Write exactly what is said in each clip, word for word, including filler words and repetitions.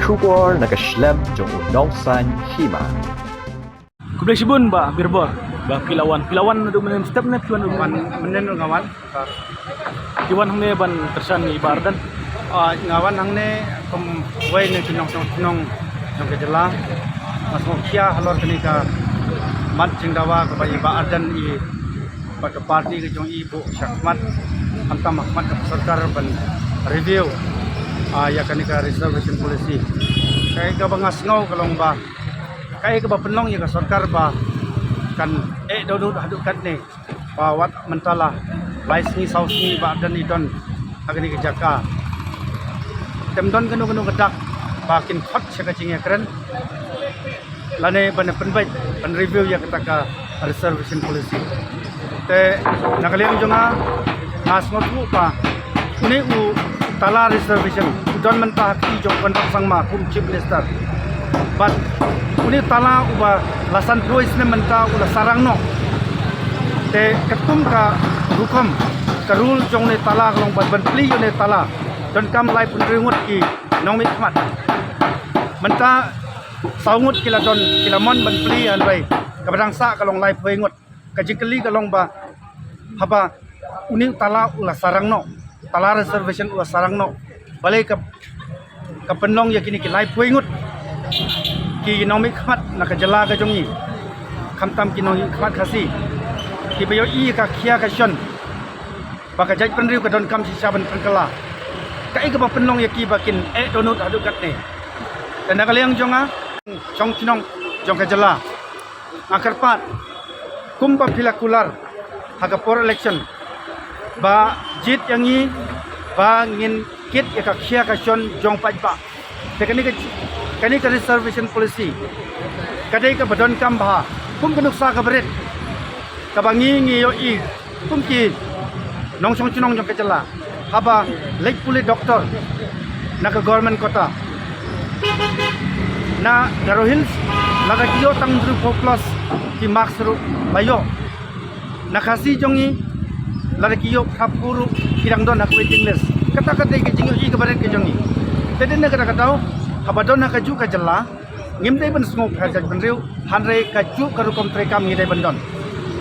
Khubor na ka shlem jong u Nongsaiñ Hima. Khublei shibun Bah Birbor. Bah, phi la wan, phi la wan naduh mynhynnin step ne phi wan naduh mynhynnin? Wan mynhynnin nga wan. Phi wan hangne ban kyrshan ïa i Bah Ardent? Ah, nga wan hangne kum uwei na ki nongshong shnong jong ka jylla. Nga sngewkhia halor kane ka mat jingdawa kaba i Bah Ardent, i bad ka party ka jong i buh sha khmat, khamtam ha khmat ka sorkar ban review, ah, ïa kane ka reservation policy. Kaei kaba nga sngew ka long ba kaei kaba pynlong ïa ka sorkar ba kan eh dohnud haduh katne, ba wat mynta la lai sngi saw sngi Bah Ardent i don ha kane ka jaka. Te ym don kano kano ka dak ba kin khot sha ka jingïakren lane ban pynbeit, ban review ïa kata ka reservation policy. Te na ka liang jong nga, nga sngewthuh ba une u tala reservation u don mynta ha kti jong Conrad Sangma kum Chief Minister. Bad une u tala uba la sanphew snem mynta u la sarang noh. Te katkum ka rukom, ka rule jong une u tala ka long ban, ban plie ïa une u tala donkam laiphew hynriew ngut ki nongmihkhmat. Mynta saw ngut ki la don, ki la mon ban plie, hynrei kaba dang sah ka long laiphew ngut. Ka jingkylli ka long ba haba une u tala u la sarang noh, tala reservation u la sarang noh, balei ka, ka pynlong ïa kine ki laiphew ngut ki nongmihkhmat na ka jylla ka jong i, khamtam ki nongmihkhmat Khasi, kiba ïohi ïa ka khia ka shon ba ka jaitbynriew ka donkam shisha ban pynkylla. Kaei kaba pynlong ïa ki ba kin eh dohnud haduh katne? Te na ka liang jong nga, shong shnong jong ka jylla, nga kyrpad kumba phi la kular ha ka por election ba jied ïa ngi ba ngin kit ïa ka khia ka shon jong paidbah. Te kane ka, kane ka reservation policy ka dei kaba donkam bha kum ka nuksa kaba rit kaba ngi ngi ïohi kum ki nongshong shnong jong ka jylla, haba leit pule doctor na ka government quota na Garo Hills, lada ki ïoh tang hynriewphew plus ki marks ruh la ïoh. Na Khasi jong ngi, lada ki ïoh phraphew ruh ki dang don ha ka waiting list. Kata ka dei ka jingïohi kaba rit ka jong ngi. Te dei na kata ka daw, haba don ha kajuh ka jylla, ngim dei ban sngewpher jaitbynriew, hynrei kajuh ka rukom treikam ngi dei ban don.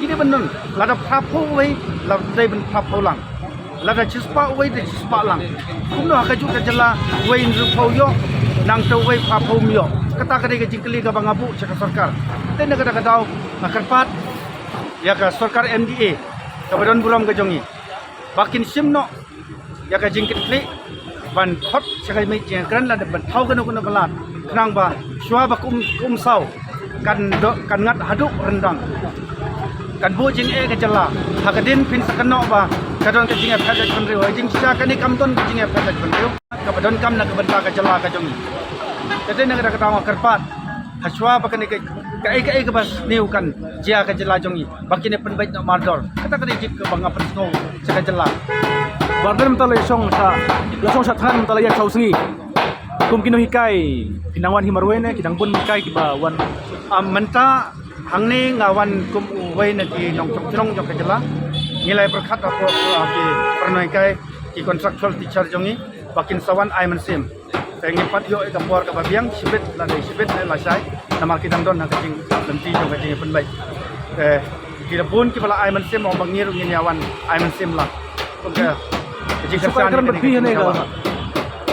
Ngi dei ban don, lada phraphew uwei, la dei ban phraphew lang. Lada shispah uwei, dei shispah lang. Kumno ha kajuh ka jylla uwei hynriewphew ïoh, nangta uwei phraphew ym ïoh? Kata ka dei ka jingkylli kaba nga buh sha ka sorkar. Te na kata ka daw nga kyrpad ïa ka sorkar M D A kaba don burom ka jong ngi ba kin shim noh ïa ka jingkitkhlieh ban khot sha ka miet jingïakren lane ban thaw kano kano ka lad, khnang ba shuwa ba ka um, ka um saw kan do, kan ngat haduh ryndang, kan buh jingeh ka jylla. Ha ka dien phin sa kynnoh ba ka don ka jingïapher jaitbynriew, ha jingshisha kane kam don ka jingïapher jaitbynriew, kaba donkam na ka bynta ka jylla ka jong ngi. Te dei na kata ka daw nga kyrpad, ha shuwa ba kane ka, kaei kaei kaba sniew kan jia ka jylla jong ngi, ba kin ïa pynbeit noh mardor. Kata ka dei jied kaba nga pynsngew sha ka jylla. Bah Ardent, mynta la shong sha, la shong sha thaiñ mynta la ïa saw sngi. Kum ki nonghikai, ki nang wan hi marwei ne ki dang bun hikai kiba wan? Ah, mynta hangne nga wan kum uwei na ki nongshong shnong jong ka jylla. Ngi la ïa pyrkhat hapoh, ah, ki paralok nonghikai, ki contractual teacher jong ngi, ba kin sa wan ai mynsiem. Te ngim pat ïoh ïa ka por kaba biang, shibit lane shibit ne lashai, namar ki dang don ha ka jinglynti jong ka jingïapynbeit. Te ki la bun kiba la ai mynsiem, ong ba ngi ruh ngin ïa wan ai mynsiem lang. Kumta ka jingkyrshan kane ka jingkynmaw.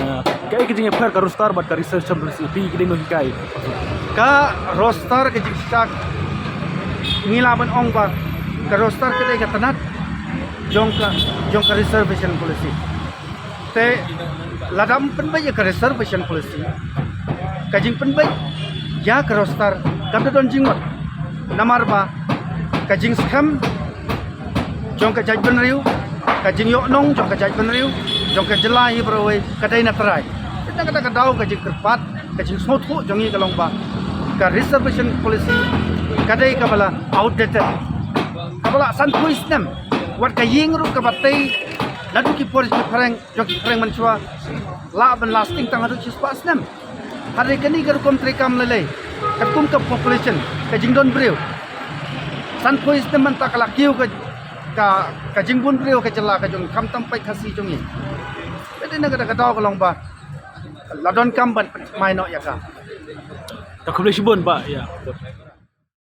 Ah, kaei ka jingïapher ka roster bad ka reservation policy, phi ki dei nonghikai? Ka roster ka jingshak, ngi lah ban ong ba ka roster ka dei ka tnat jong ka, jong ka reservation policy. Te lada ym pynbeit ïa ka reservation policy, ka jingpynbeit ïa ka roster kam da don jingmut. Namar ba ka jingskhem jong ka jaitbynriew, ka jingïohnong jong ka jaitbynriew, jong ka jylla hi baroh kawei ka dei na trai. Te na kata ka daw ka jingkyrpad, ka jingsngewthuh jong ngi ka long ba ka reservation policy ka dei kaba la outdated, kaba la sanphew snem. Wat ka ïing ruh kaba tei naduh ki por ki phareng, jong ki phareng mynshuwa, lah ban lasting tang haduh shispah snem. Hynrei kane ka rukom treikam lei lei, katkum ka population, ka jingdon briew, sanphew snem mynta ka la kiew ka, ka, ka jingbun briew ka jylla ka jong ngi, khamtam paid Khasi jong ngi. Te dei na kata ka daw ka long ba La don kam ban pynthymmai noh ïa ka. Ka khublei shibun bah ïa.